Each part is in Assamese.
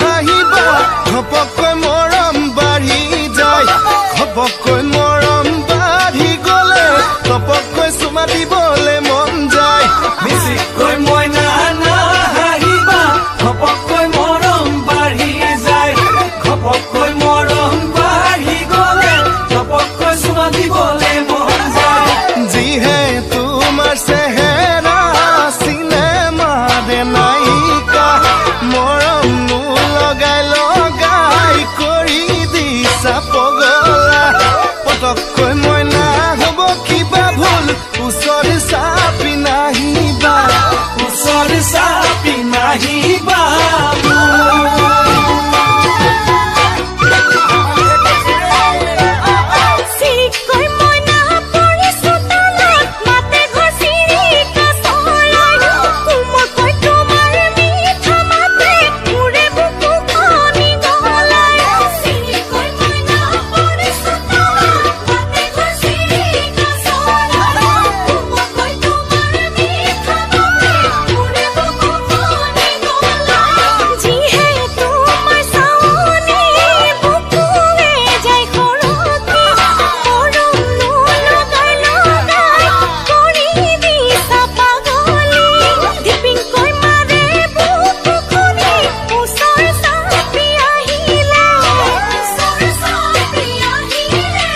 হাঁহিবা, ঘপককৈ মৰম বাঢ়ি যায়। ঘপককৈ মৰম বাঢ়ি গলে ঘপককৈ চুমা দিবলে মন যায়। মিচিককৈ মইনা নাহাঁহিবা, ঘপককৈ মৰম বাঢ়ি যায়। ঘপককৈ মৰম বাঢ়ি গলে ঘপককৈ চুমা দিবলে মন যায়। যিহে তোমাৰ চেহেৰা, চিনেমাৰে নায়িকা, মৰমনো লগাই লগাই কৰি দিছা পগলা। পটককৈ মইনা হ'ব কিবা ভুল, ওচৰ চাপি নাহিবা। ওচৰ চাপি নাহিবা। চিৰিকৈ মইনা পৰিছো তলত, মাতে ঘৰ চিৰিকা চৰাই। কোমলকৈ তোমাৰ মিঠা মাতে মোৰে বুকুখনি গলাই। চিৰিকৈ মইনা পৰিছো তলত, মাতে ঘৰ চিৰিকা চৰাই। কোমলকৈ তোমাৰ মিঠা মাতে মোৰে বুকুখনি গলাই। যিহে তোমাৰ চাৱনি, বুকুৱে যায় সৰকি। মৰমনো লগাই লগাই কৰি দিছা পাগলী। ঢিপিংকৈ মাৰে বুকুখনি, ওচৰ চাপি আহিলে, ওচৰ চাপি আহিলে।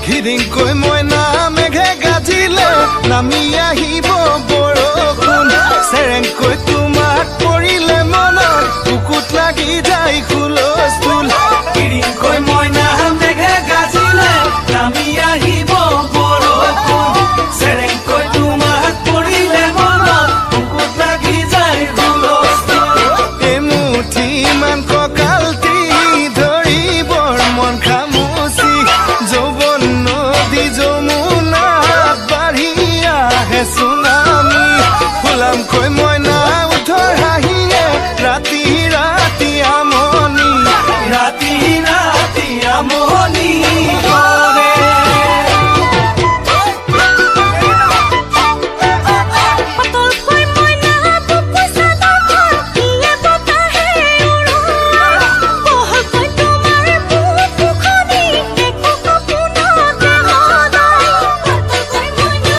ঘিৰিংকৈ মইনা মেঘে গাজিলে নামি আহিব বৰষুণ। চেৰেংকৈ তোমাক পৰিলে মনত বুকুত লাগি যায়।